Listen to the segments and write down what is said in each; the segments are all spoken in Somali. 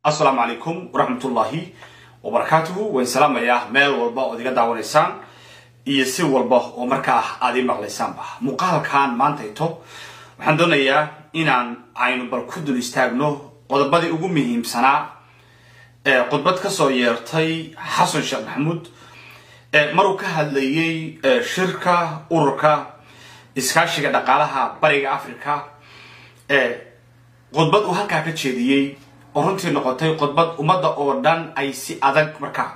Asalaamu calaykum waraxmatullaahi wabarakaatuhu. Waan salaamayaa meel walba ood iga daawanaysaan iyo si walba oo markaa aad ii maqlaysaanba. Muuqaalkan maantayto waxaan doonayaa inaan aynu bal ku dul istaagno qodobadii ugu muhiimsanaa ee khudbad kasoo yeertay Xasan Sheekh Maxamuud maruu ka hadlayay shirka Ururka Iskaashiga Dhaqaalaha Bariga Africa. Khudbad uu halkaa ka jeediyey oo runtii noqotay khudbad ummadda oo dhan ay si adag markaa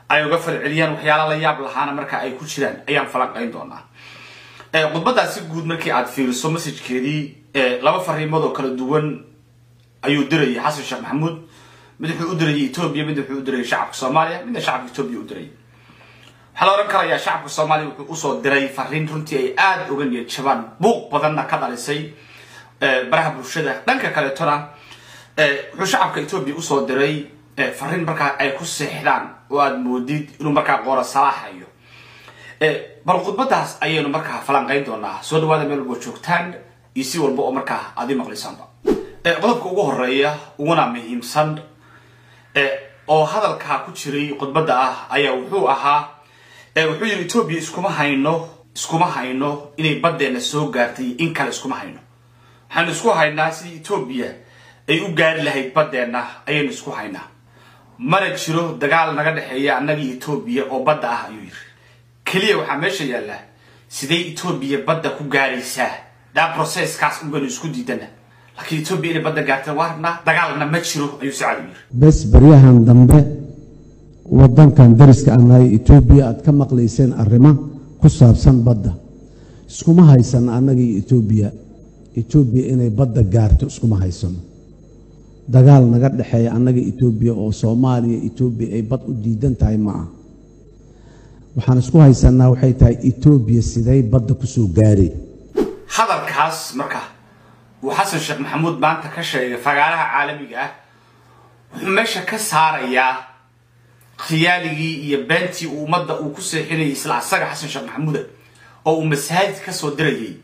ay uga falceliyaan, waxyaala la yaab lahaana marka ay ku jiraan, ayaan falanqayn doonaa. Khudbaddaasi guud markii aad fiiriso message-keedii, laba fariimood oo kala duwan ayuu dirayay Xasan Sheekh Maxamuud. Mid wuxuu u dirayay Etoobiya, mid wuxuu u dirayay shacabka Soomaaliya, midna shacabka Etoobiya u dirayay. Waxaa la ohan karayaa shacabka Soomaaliya wuxuu usoo diray fariin runtii ay aada uga niyad jabaan, buuq badanna ka dhalisay baraha bulshada. Dhanka kaleetona wuxuu shacabka Etoobiya usoo diray fariin markaa ay ku seexdaan oo aada moodid inuu markaa qoora salaaxayo. Bal khudbadaas ayaynu markaa falanqayn doonaa. Soo dhawaada meel walbo joogtaan iyo si walba oo markaa aad ii maqlaysaanba. Qodobka ugu horeeya uguna muhiimsan oo hadalkaa ku jiray khudbadda ah ayaa wuxuu ahaa, wuxuu yidhi: "Etoobiya iskuma hayno inay baddeena soo gaartay in kale iskuma hayno. Waxaanu isku haynaa sidii Etoobiya ay u gaari lahayd baddeenna ayaynu isku haynaa. Mana jiro dagaal naga dhexeeya annagii Etoobiya oo badda ah," ayuu yidhi. "Keliya waxaa meesha yaalla sidee Etoobiya badda ku gaaraysaa. Daa process-kaas unbaynu isku diidana, laakiin Etoobiya inay badda gaartana waa rabnaa, dagaalna ma jiro," ayuu si cad u yidhi. Bes, baryahan dambe waddankan dariska aan nahay, Etoobiya, aad ka maqlayseen arrimo ku saabsan badda. Iskuma haysan annaga iyo Etoobiya. Etoobiya inay badda gaarto iskuma haysano. Dagaal naga dhexeeya annaga Etoobiya oo Soomaaliya Etoobiya ay bad u diidan tahay ma aha. Waxaan isku haysanaa waxay tahay Etoobiya siday badda ku soo gaaray. Hadalkaas marka uu Xasan Sheekh Maxamuud maanta ka sheegay fagaaraha caalamiga ah wuxuu meesha ka saarayaa khiyaaligii iyo beentii uu ummadda uu ku seexinayay. Isla asaga Xasan Sheekh Maxamuuda oo uu masaajid ka soo dirayay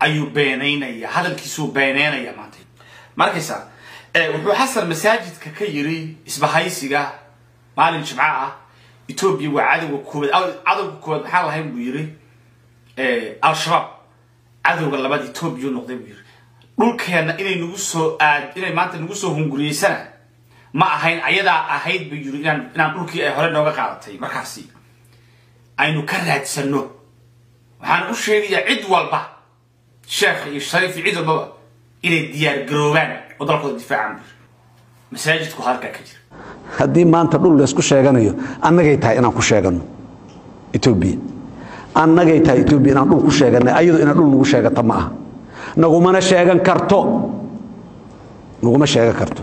ayuu beenaynaya, hadalkiisuu beeneynaya maanta. Markaysa wuxuu Xasan masaajidka ka yiri isbahaysiga maalin Jimco ah: "Etoobiya waa cadowga koowaad. Cadowga koowaad maxaan lahayn," buu yiri, "Al-Shabaab. Cadowga labaad Etoobiya noqday," buu yiri. "Dhulkeenna inay nagu soo aad, inay maanta nagu soo hunguriyeysana ma ahayn, ayadaa ahayd," buu yiri, inaan dhulkii ay hore nooga qaadatay markaasi aynu ka raadsano. "Waxaan u sheegayaa cid walba, sheekh iyo shariif iyo cid walbaba, inay diyaar garoobaan oo dalkooda difaacaan," buu yiri. Masaajidku halkaa ka jira. Haddii maanta dhul laysku sheeganayo, annagay tahay inaan ku sheegano Etoobiya. Annagay tahay Etoobiya inaan dhul ku sheeganay. Ayadu inaan dhul nagu sheegata ma aha, nagumana sheegan karto, naguma sheegan karto.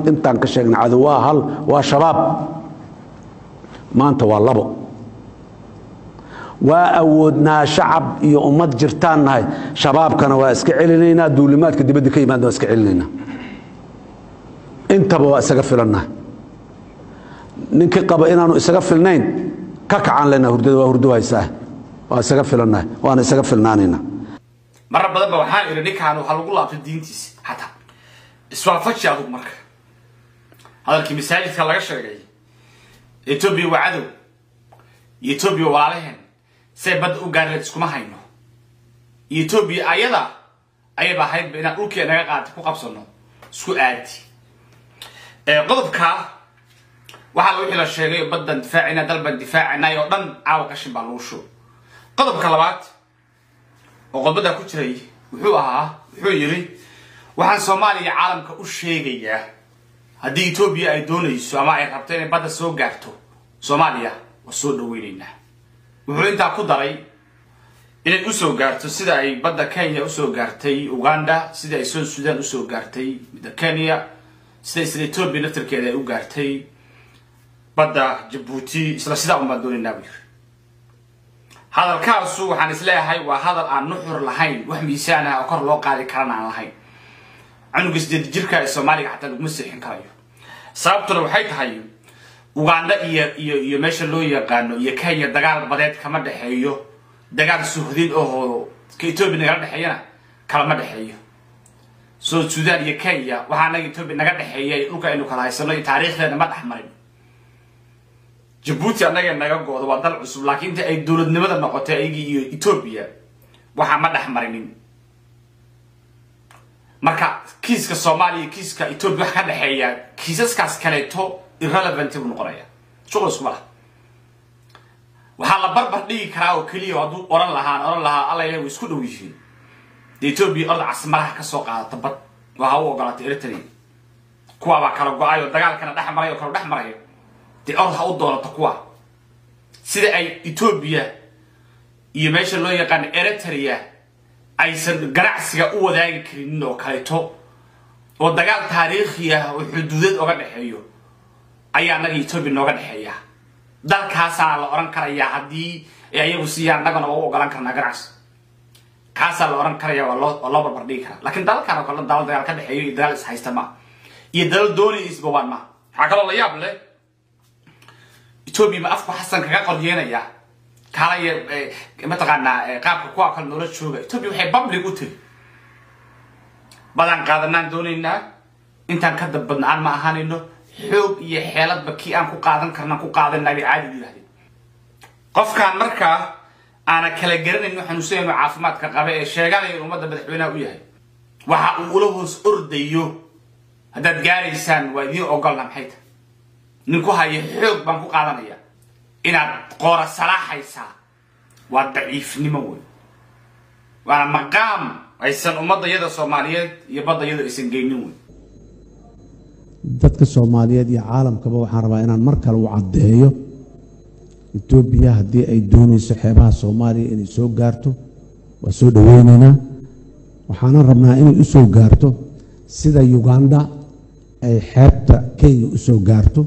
Intaan ka sheegna cadow waa hal, waa Shabaab. Maanta waa labo. Waa awoodnaa, shacab iyo ummad jirtaan nahay. Shabaabkana waa iska celinaynaa, duulimaadka dibadda ka yimaadna waa iska celinaynaa, intaba waa isaga filannahay. Ninkii qaba inaanu isaga filnayn ka kacaan lena hurdada, waa hurdo haysaa. Waa isaga filannahay, waana isaga filnaanaynaa. Marar badan ba waxaan idhi ninkaan waxaa lagu laabtay diintiisa xataa iswaafaji adugu. Marka hadalkii masaajidka laga sheegay, Etoobiya waa cadow iyo Etoobiya walaalaheen, say badda u gaari lahayd iskuma hayno, iyo Etoobiya ayada ayaba ahaydba inaan dhulkii naga qaatay ku qabsano, isku aadi. Qodobka waxaa wixii la sheegay, baddan difaacina, dalban difaacinay oo dhan, caawa qashin baa lagu shubo. Qodobka labaad oo qodbaddaa ku jiray wuxuu ahaa, wuxuu yidhi: "Waxaan Soomaaliya caalamka u sheegayaa haddii Etoobiya ay doonayso ama ay rabto inay badda soo gaarto Soomaaliya, waa soo dhaweynaynaa." Wuxuu intaa ku daray inay usoo gaarto sida ay badda Kenya usoo gaartay Uganda, sida ay South Sudan usoo gaartay midda Kenya, sida isla Etoobiya naftarkeeda ay u gaartay badda Jabuuti, isla sidaa unbaan doonaynaa, buu yiri. Hadalkaasu waxaan isleeyahay waa hadal aan nuxur lahayn, wax miisaan ah oo kor loo qaadi karana aan lahayn. Cunuga 8 jirka ee Soomaaliga xataa laguma seexin karayo. Sababtuna waxay tahay Uganda iyo meesha loo yaqaano iyo Kenya dagaal badeed kama dhexeeyo, dagaal suhdin ohoo ka Etoobiya nagala dhexeeyana kalama dhexeeyo. South Sudan iyo Kenya waxaa anaga Etoobiya naga dhexeeya dhulka aynu kala haysano iyo taariikhdeena ma dhex marin. Jabuuti annaga naga go'do, waa dal cusub, laakiin inta ay dowladnimada noqotay ayagii iyo Etoobiya waxaa ma dhex marinin. Marka kiiska Soomaaliya iyo kiiska Etoobiya wax ka dhexeeya kiisaskaas kaleeto irrelevant buu noqonaya, shuqul iskuma laha. Waxaa la barbar dhigi karaa oo keliya hadduu oran lahaan oran lahaa alla ilahi way isku dhow yihiin, dee Etoobiya orda casmaraha ka soo qaadata bad waa ha u ogolaatay Eritrea, kuwaabaa kala go-ay oo dagaalkana dhex maray oo kala dhex marayo, dee ord ha u doonato kuwa sida ay Etoobiya iyo meesha loo yaqaano Eritrea aysan ganacsiga u wadaagi karinin oo kaleeto oo dagaal taariikhi ah oo xuduudeed oga dhexeeyo ayaa annaga Etoobiya nooga dhexeeya. Dalkaasaa la oran karayaa haddii ayagu siiyaan annagana waa u ogolaan karnaa ganacsi, kaasaa la oran karaya, waa loo barbar dhigi karaa. Laakiin dalalkan oo kale dalal dagaal ka dhexeeyo iyo dagaal ishaysta ma iyo dalal doonaya isbawaan ma. Waxaa kaloo la yaab leh Etoobiya ma afku Xasan kaga qoryeenaya kaalaya mataqaanaa qaabka kuwa kale noola jooga. Etoobiya waxay public u tiri badan qaadanaan doonaynaa, intaan ka dabbadnaan ma ahaanayno, xoog iyo xeeladba kii aan ku qaadan karnaan ku qaadanaa bay caadi u yidhahdeen. Qofkaan markaa aana kala garanayn xanuunsanayno caafimaadka qaba ee sheeganaya in ummadda madaxweynaha u yahay, waxa uu ula hoos ordayo haddaad gaaraysaan waa idiin ogolna maxay tahay? Ninku haya xoog baan ku qaadanaya inaad qoora salaaxaysaa waa daciifnimo wey, waana maqaam aysan ummadda iyada Soomaaliyeed iyo badda iyada aysan geynin wey. Dadka Soomaaliyeed iyo caalamkaba waxaan rabaa inaan mar kale u caddeeyo, Etoobiya haddii ay doonayso xeebaha Soomaaliya inay soo gaarto waa soo dhoweynaynaa, waxaanan rabnaa inay u soo gaarto sida Uganda ay xeebta Kenya u soo gaarto,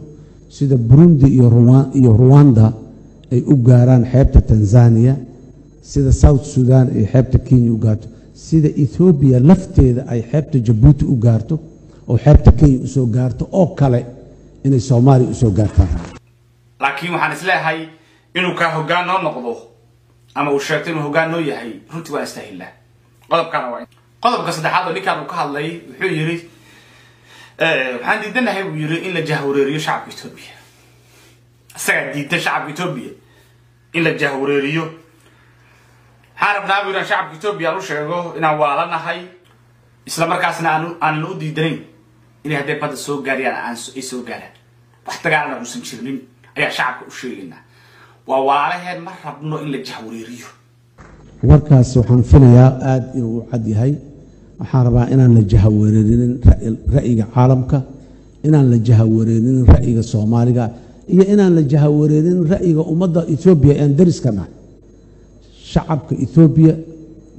sida Burundi iyo Ruwanda ay u gaaraan xeebta Tanzania, sida South Sudan ay xeebta Kenya u gaarto, sida Ethoobiya lafteeda ay xeebta Jabuuti u gaarto oo xeebta Kenya usoo gaarto oo kale inay Soomaaliya usoo gaartaan. Laakiin waxaan isleeyahay inuu kaa hoggaan noo noqdo ama uu sheegto inuu hoggaan noo yahay runtii waan istaahilnaa. Qodobkaana waa qodobka saddexaad oo ninkaan uu ka hadlay. Wuxuu yidhi waxaan diidanahay buu yidhi in la jahwareeriyo shacabka Etoobiya. Isagaa diidan shacabka Etoobiya in la jahwareeriyo. Waxaan rabnaa buu yidhi shacabka Etoobiya aan u sheego inaan waalanahay, isla markaasna aanan u diidanayn inay hadday badda soo gaariyaan ay soo gaaraan, wax dagaalana uusan jirinin ayaa shacabka u sheegaynaa. Waa walaalaheen, ma rabno in la jahwareeriyo. Warkaas waxaan filayaa aada inuu u cad yahay. Waxaan rabaa inaan la jahawareerinin ra'yiga caalamka, inaan la jahawareerinin ra'yiga Soomaaliga iyo inaan la jahawareerinin ra'yiga ummadda Etoobiya aan deriska nahay. Shacabka Etoobiya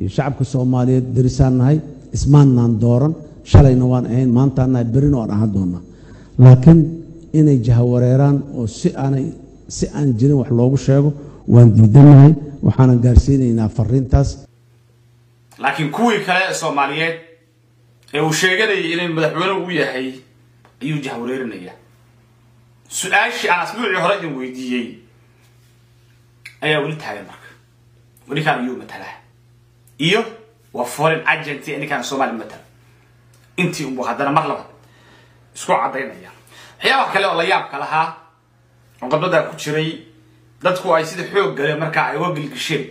iyo shacabka Soomaaliyeed derisaan nahay, ismaannaan dooran, shalayna waan ahayn, maantaan nahay, berrina waan ahaan doonaa. Laakiin inay jahawareeraan oo si aanay si aan jirin wax loogu sheego waan diidanahay, waxaanan gaarsiinaynaa fariintaas. Laakiin kuwii kale ee Soomaaliyeed ee uu sheeganayay inay madaxweyne u yahay ayuu jahwareerinaya. Su-aashii aan asbuucii hore idin weydiiyey ayaa weli taagan. Marka ninkaan ayuu matalaa iyo waa foreign agent ninkaan Soomaaliya matala, intii unbu haddana mar labaad isku caddaynaya. Waxyaabaha kale oo la yaabka lahaa oo qodbadaa ku jiray dadku ay sida xoog gale markaa ay uga gilgisheen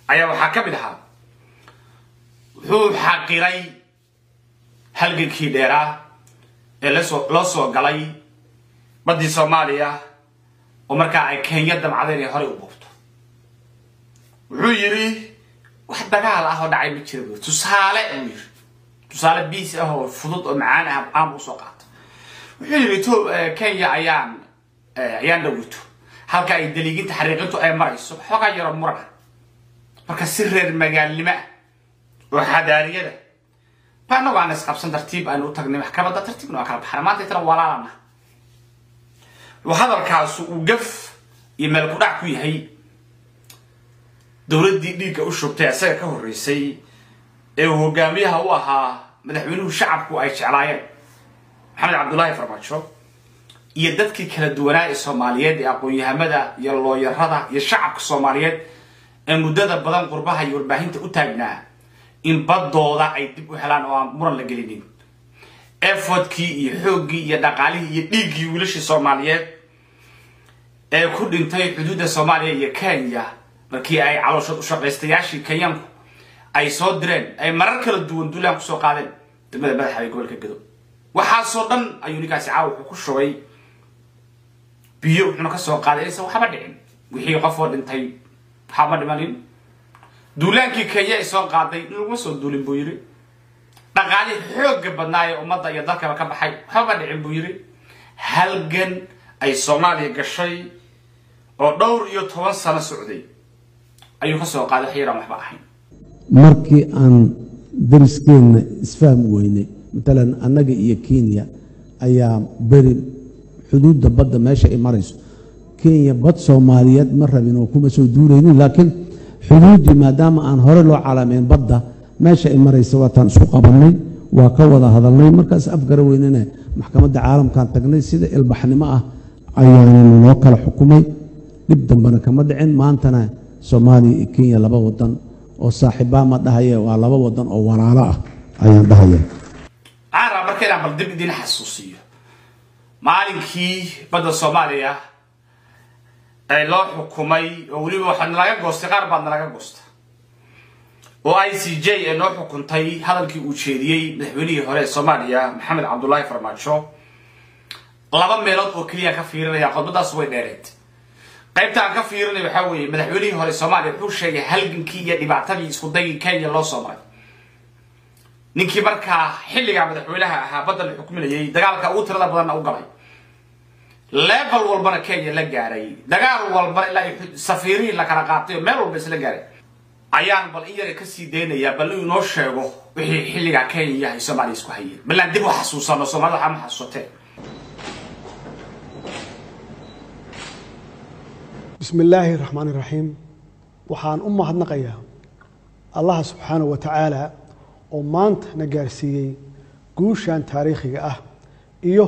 ayaa waxaa ka mid ahaa wuxuu xaqiray halgankii dheeraa ee lasoo loo soo galay baddii Soomaaliya oo markaa ay Kenya damcadeen inay horey u boobto. Wuxuu yidhi wax dagaal ah oo dhacay ma jira buu tusaale buu yidhi, tusaale biis ah oo fudud oo macaan ah aan usoo qaato. Wuxuu yidhi Kenya ayaan dhawito halka ay daliiginta xariiqintu ay marayso xoogaa yaro muran ah, marka si reer magaalnimo ah oo xadaariyada ba annagu aan isqabsan tartiib aynu u tagnay maxkamadda, tartiibna waa kala baxna, maanta itana walaalana. Hadalkaasu uu gaf iyo meel ku dhac ku yahay dowladdii dhiigga u shubtay isaga ka horreysay ee uu hogaamiyaha u ahaa madaxweynuhu shacabku ay jeclaayeen Maxamed Cabdullaahi Farmaajo iyo dadkii kala duwanaa ee Soomaaliyeed ee aqoon-yahamada iyo looyarada iyo shacabka Soomaaliyeed ee muddada badan qurbaha iyo warbaahinta u taagnaa in baddooda ay dib u helaan oo aan muran la gelinin. Effortkii iyo xooggii iyo dhaqaalihii iyo dhiiggii wiilashii Soomaaliyeed ee ku dhintay xuduudda Soomaaliya iyo Kenya markii ay calooshood u shaqaystayaashii Kenyanku ay soo direen, ay marar kala duwan duulaan kusoo qaadeen degmada madaxa ee gobolka Gedo, waxaasoo dhan ayuu ninkaasi caawa wuxuu ku shubay biyo, wuxuuna ka soo qaaday inaysan waxba dhicin. Wixii qof oo dhintay waxba ma dhimanin. Duulaankii Kenya ay soo qaaday in laguma soo duulin buu yidhi. Dhaqaalihii xoogga badnaa ee ummadda iyo dalkaba ka baxay waxba ma dhicin buu yidhi. Halgan ay Soomaaliya gashay oo dhowr iyo toban sano socday ayuu ka soo qaaday wax yaraan waxba ahayn. Markii aan dariskeenna isfahmi weynay, matalan annaga iyo Kenya ayaa beri xuduudda badda meesha ay marayso, Kenya bad Soomaaliyeed ma rabin oo kuma soo duulaynin, laakiin xuduuddii maadaama aan hore loo calaamayn badda meesha ay maraysa, waataan isku qabannay, waa ka wada hadalnay. Markaas afgara weynana maxkamadda caalamkan tagnay, sida ilbaxnimo ah ayaana noo kala xukumay, dhib dambena kama dhicin. Maantana Soomaaliya iyo Kenya laba wadan oo saaxiibaa ma dhahaye, waa laba wadan oo walaalo ah ayaan dhahaya. Waxaan rabaa marka inaan bal dib idin xasuusiyo maalinkii badda Soomaaliya ee loo xukumay, oo weliba waxaa nalaga goostay, qaar baad nalaga goosta, oo ICJ ee noo xukuntay hadalkii uu jeediyey madaxweynihii hore ee Soomaaliya Maxamed Cabdullaahi Farmaajo. Laba meelood oo keliya ka fiirinaya, khudbadaas way dheereed. Qaybta aan ka fiirinay waxaa weeye madaxweynihii hore Soomaaliya wuxuu sheegay halgankii iyo dhibaatadii isku daygii Kenya loo soo maray. Ninkii markaa xilligaa madaxweynaha ahaa badda la xukminayay, dagaalka ugu tirada badanna u galay, level walbana Kenya la gaaray, dagaal walbana ilaa safiirihii la kala qaatay oo meel walba isla gaaray, ayaan bal in yara kasii daynayaa bal inuu inoo sheego wixii xilligaa Kenya ay Soomaaliya isku hayeen. Balaan dib u xasuusano, Soomaalida waxaa ma xasuusatee. Bismi illaahi raxmaan iraxiim. Waxaan u mahadnaqayaa Allaha subxaanahu wa tacaala oo maanta na gaarsiiyey guushan taariikhiga ah iyo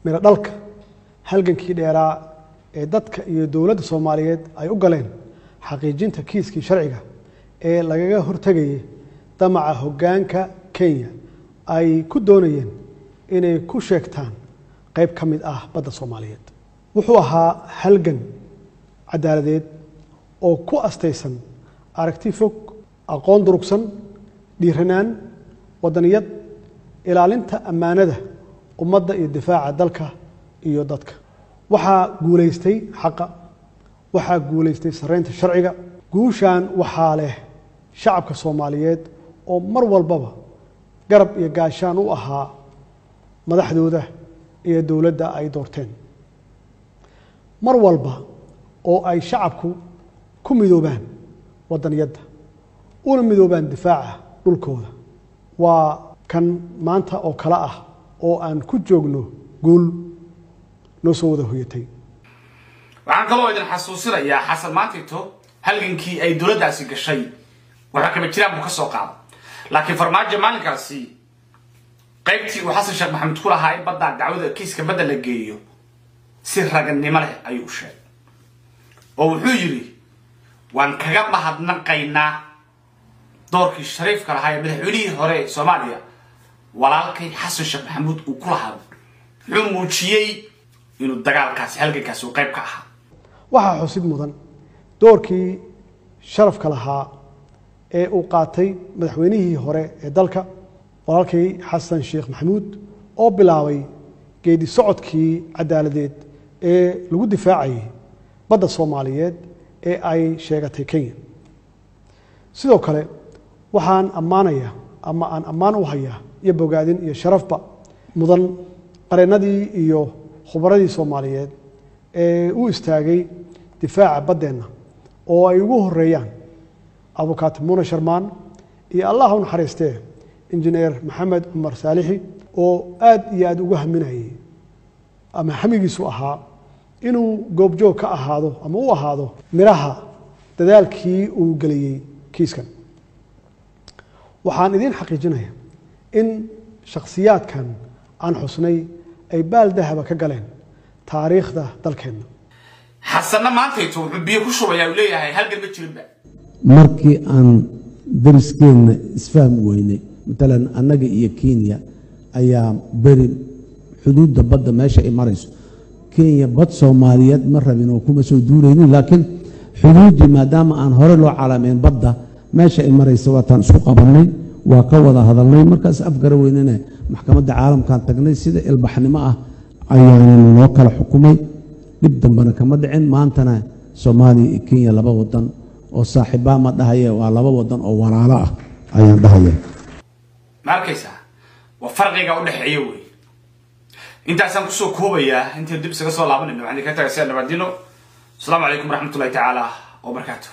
midho dhalka halgankii dheeraa ee dadka iyo dowladda Soomaaliyeed ay u galeen xaqiijinta kiiskii sharciga ee lagaga hortegayay damaca hoggaanka Kenya ay ku doonayeen inay ku sheegtaan qayb ka mid ah badda Soomaaliyeed. Wuxuu ahaa halgan cadaaladeed oo ku astaysan aragti fog, aqoon durugsan, dhiiranaan, wadaniyad, ilaalinta ammaanada ummadda iyo difaaca dalka iyo dadka. Waxaa guulaystay xaqa, waxaa guulaystay sarreynta sharciga. Guushan waxaa leh shacabka Soomaaliyeed oo mar walbaba garab iyo gaashaan u ahaa madaxdooda iyo dowladda ay doorteen. Mar walba oo ay shacabku ku midoobaan wadaniyadda una midoobaan difaaca dhulkooda, waa kan maanta oo kale ah oo aan ku joogno guul noo soo wada hoyatay. Waxaan kaloo idin xasuusinayaa Xasan maantito halgankii ay dowladdaasi gashay waxaa kama jiraan buu ka soo qaaday, laakiin Farmaajo maalinkaasi qaybtii uu Xasan Sheekh Maxamed ku lahaa in baddaa dacwada kiiska badda la geeyo si raganimo leh ayuu u sheegay, oo wuxuu yidhi waan kaga mahadnaqaynaa doorkii shariifka lahaa ee madaxweynihii hore ee Soomaaliya walaalkay Xasan Sheekh Maxamuud uu ku lahaa. Wuxuu muujiyey inuu dagaalkaasi halgankaasi uu qayb ka ahaa. Waxaa xusid mudan doorkii sharafka lahaa ee uu qaatay madaxweynihii hore ee dalka walaalkay Xasan Sheekh Maxamuud oo bilaabay geedi socodkii cadaaladeed ee lagu difaacayay badda Soomaaliyeed ee ay sheegatay Kenya. Sidoo kale waxaan ammaanayaa ama aan ammaan u hayaa iyo bogaadin iyo sharafba mudan qareennadii iyo khubaradii Soomaaliyeed ee u istaagay difaaca baddeenna oo ay ugu horeeyaan abukaati Muune Sharmaan iyo Allah u naxariistee injineer Maxamed Cumar Saalixi oo aad iyo aad ugu haminayay ama hamigiisu ahaa inuu goobjoog ka ahaado ama u ahaado midhaha dadaalkii uu geliyey kiiskan. Waxaan idiin xaqiijinayaa in shakhsiyaadkan aan xusnay ay baal dahaba ka galeen taariikhda dalkeenna. Xasanna maantayto wuxuu biyo ku shubayaa, uu leeyahay halgan ma jirinba. Markii aan dariskeenna isfahmi weynay, matalan annaga iyo Kenya ayaa beri xuduudda badda meesha ay marayso. Kenya bad Soomaaliyeed ma rabin oo kuma soo duulaynin, laakiin xuduuddii maadaama aan hore loo calaamayn badda meesha ay maraysa, waataan isku qabannay, waa ka wada hadalnay. Markaas afgara weynana maxkamadda caalamkan tagnay, sida ilbaxnimo ah ayaana loo kala xukumay, dhib dambena kama dhicin. Maantana Soomaaliya iyo Kenya laba wadan oo saaxiibaa ma dhahaye, waa laba wadan oo walaalo ah ayaan dhahaya. Ma arkaysaa? Waa farqiga u dhexeeya wey. Intaasaan kusoo koobayaa. Intayn dib isaga soo laabanayno, waxaan idinkaga tagay sidaa nabadino. Asalaamu calaykum waraxmatullahi tacaala wabarakaatuh.